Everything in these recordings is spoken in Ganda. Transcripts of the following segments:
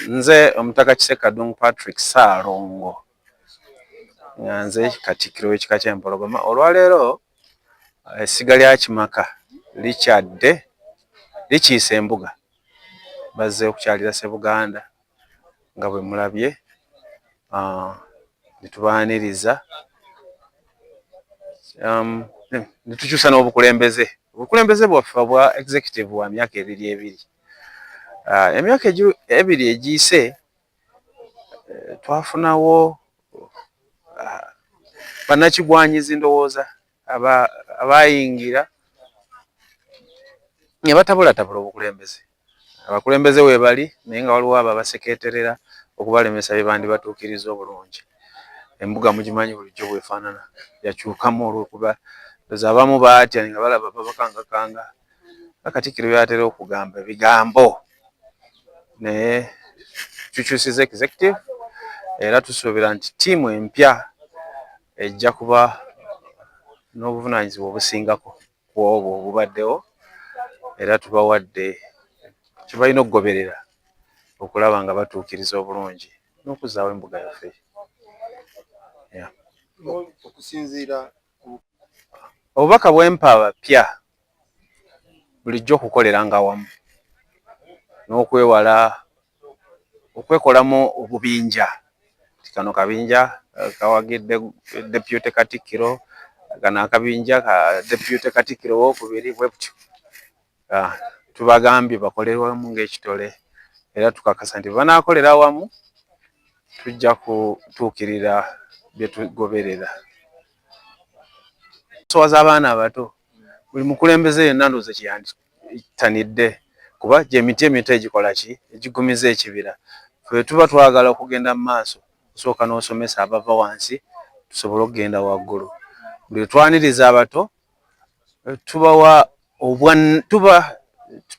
Nze Omutaka Kisekka Ddungu Patrick Ssaalongo nga nze Katikkiro w'ekika ky'Empologoma. Olwaleero essiga lya Kimaka likyadde likiise embuga, bazze okukyalira Ssebuganda nga bwe mulabye ne tubaaniriza ne tukyusa n'obukulembeze. Obukulembeze bwaffe obwa executive bwa myaka ebiri ebiri. Emyaka ebiri egiyise twafunawo bannakigwanyizi ndowooza abaayingira ne batabulatabula obukulembeze. Abakulembeze weebali naye nga waliwo abo abasekeeterera okubalemesa bye bandibatuukirizza obulungi. Embuga mugimanyi bulijjo bw'efaanana, yakyukamu olw'okuba ndowooza abamu baatya nga balaba babakangakanga nga Katikkiro by'atera okugamba ebigambo naye tukyusizza executive era tusuubira nti ttiimu empya ejja kuba n'obuvunaanyizibwa obusingako ku obwo obubaddewo era tubawadde kye balina okugoberera okulaba nga batuukiriza obulungi n'okuzzaawo embuga yaffe. Okusinziira Obubaka bwe mpa abapya bulijjo okukoleranga awamu n'okwewala okwekolamu obubinja nti kano kabinja kawagidde Deputy Katikkiro, kano akabinja ka Deputy Katikkiro owookubiri bwe butyo. Tubagambye bakolere wamu ng'ekitole era tukakasa nti bwe banaakolera awamu tujja kutuukirira bye tugoberera. Kuswaza abaana abato buli mukulembeze yenna ndowooza kye yandittanidde kuba gy'emiti emito egikola ki egiggumiza ekibira. Ffe bwe tuba twagala okugenda mu maaso osooka n'osomesa abava wansi tusobole okugenda waggulu. Buli lwe twaniriza abato tubawa obwa tuba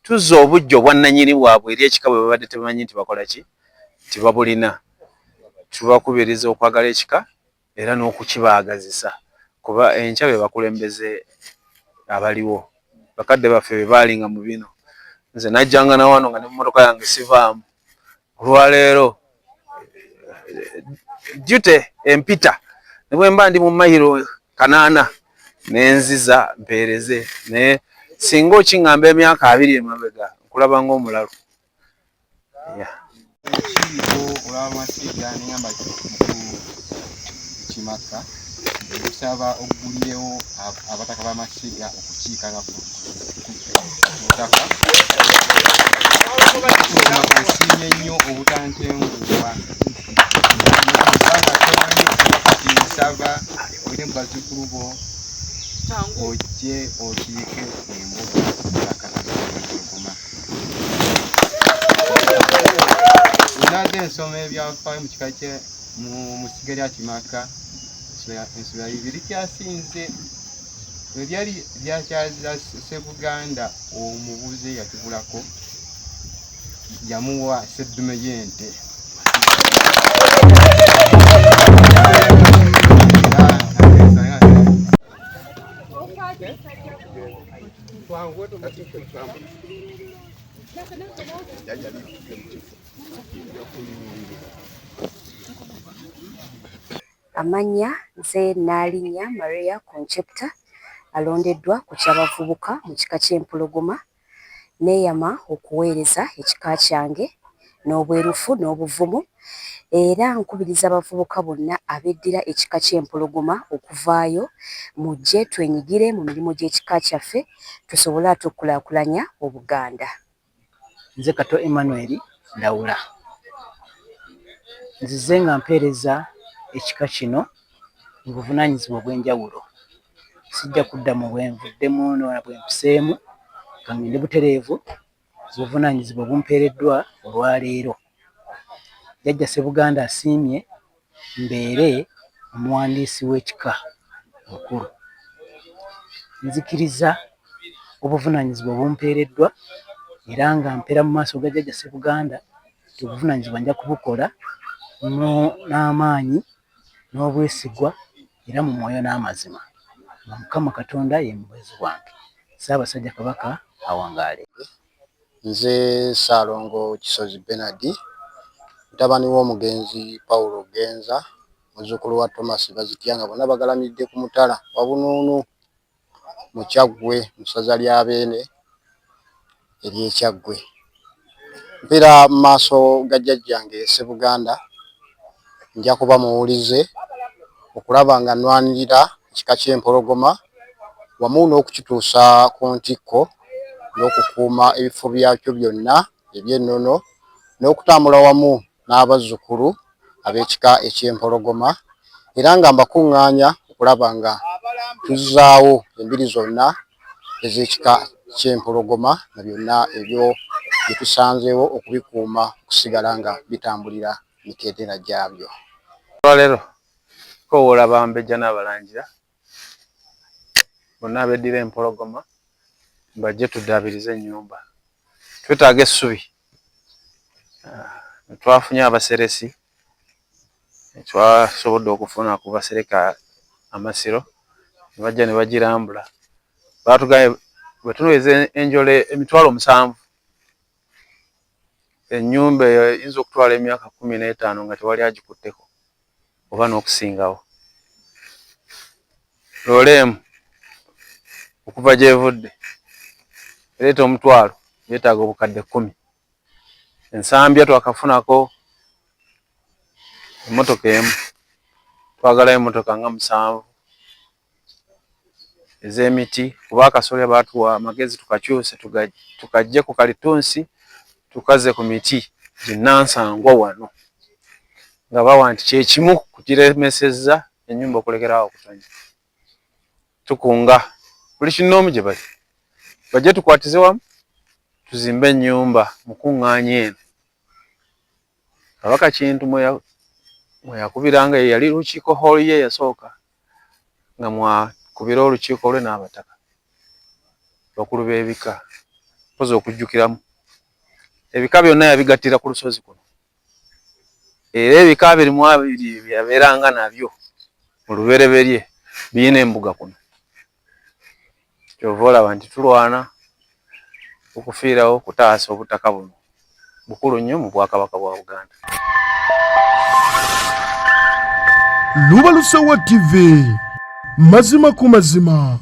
tuzza obuggya obwannannyini bwabwe eri ekika bwe babadde tebamanyi nti bakola ki nti babulina. Tubakubiriza okwagala ekika era n'okukibaagazisa kuba enkya be bakulembeze abaliwo. Bakadde baffe be baalinga mu bino. Nze najjanga na wano nga ne mmotoka yange sivaamu. Olwaleero duty empita ne bwe mba ndi mu mayiro kanaana ne nziza mpeereze naye singa okiŋŋamba emyaka abiri emabega nkulaba ng'omulalu. Olukiiko olw'amasiga nengamba mukulu Kimaka nkusaba oggulirewo abataka b'amasiga okukiikanga ku butaka. Kimaka osiimye nnyo obutantenguwa kubanga tomanyi kati nsaba olye mu bazzukulu bo ojje okiike embuga ku ttaka Empologoma. Nade nsoma ebyafaayo mu kika kye mu ssiga lya Kimaka ensula bibiri kyasinze bwe lyali lyakyaza Ssebuganda omubuze yatubulako yamuwa seddume y'ente. Amannya nze Nnaalinnya Maria Conchepta alondeddwa ku ky'abavubuka mu kika ky'Empologoma. Neeyama okuweereza ekika kyange n'obwerufu n'obuvumu era nkubiriza abavubuka bonna abeddira ekika ky'Empologoma okuvaayo mujje twenyigire mu mirimu gy'ekika kyaffe tusobole ate okukulaakulanya Obuganda. Nze Kato Emmanuel Ndawula. Nzize nga mpeereza ekika kino mu buvunaanyizibwa obw'enjawulo. Sijja kudda mu bwe nvuddemu na bwe mpiseemu, ka ngende butereevu mu buvunaanyizibwa obumpeereddwa olwaleero. Jjajja Ssebuganda asiimye mbeere omuwandiisi w'ekika omukulu. Nzikiriza obuvunaanyizibwa obumpeereddwa era nga mpera mu maaso ga Jjajja Ssebuganda nti obuvunaanyizibwa nja kubukola n'amaanyi n'obwesigwa era mu mwoyo n'amazima nga Mukama Katonda ye mubeezi wange. Ssaabasajja Kabaka awangaale. Nze Ssaalongo Kisozi Bernard. Mutabani w'omugenzi Paulo Genza, muzzukulu wa Thomas Bazitya nga bonna bagalamidde ku mutala Wabunuunu mu Kyaggwe mu ssaza lya Beene ery'e Kyaggwe. Mpeera mu maaso ga jjajjange Ssebuganda, nja kuba muwulize okulaba nga nnwanirira ekika ky'Empologoma wamu n'okukituusa ku ntikko n'okukuuma ebifo byakyo byonna eby'ennono n'okutambula wamu n'abazzukulu ab'ekika eky'Empologoma era nga mbakuŋŋaanya okulaba nga tuzzaawo embiri zonna ez'ekika ky'Empologoma na byonna ebyo bye tusanzeewo okubikuuma okusigala nga bitambulira mitendera gyabyo. Olwaleero tukoowoola Abambejja n'Abalangira bonna abeddira Empologoma bajje tuddaabirize ennyumba. Twetaaga essubi. Twafunye abaseresi, twasobodde okufuna ku basereka amasiro ne bajja ne bagirambula. Baatugambye bwe tuweza enjole 70,000 ennyumba eyo eyinza okutwala emyaka 15 nga tewali agikutteko oba n'okusingawo. Loole emu okuva gy'evudde ereeta omutwalo yeetaaga obukadde 10. Ensambya twakafunako emmotoka emu, twagalayo emmotoka nga 7 ez'emiti kuba akasolya baatuwa amagezi tukakyuse tukaggye ku kalitunsi tukazze ku miti ginnansangwa wano nga bawa nti kye kimu ku kiremesezza ennyumba okulekera awo okutonnya. Tukunga buli kinnoomu gye bali bajje tukwatize wamu tuzimbe ennyumba mu kuŋŋaanya eno. Kabaka Kintu mwe yakubiranga ye yali Lukiiko Hall ye eyasooka nga mwakubira olukiiko lwe n'abataka bakulu b'ebika mpozi okujjukiramu ebika byonna yabigattira ku lusozi kuno era ebika 22 bye yabeeranga nabyo mu lubereberye birina embuga kuno. Ky'ova olaba nti tulwana okufiirawo okutaasa obutaka buno bukulu nnyo mu Bwakabaka bwa Buganda. Lubalusewa TV, mazima ku mazima.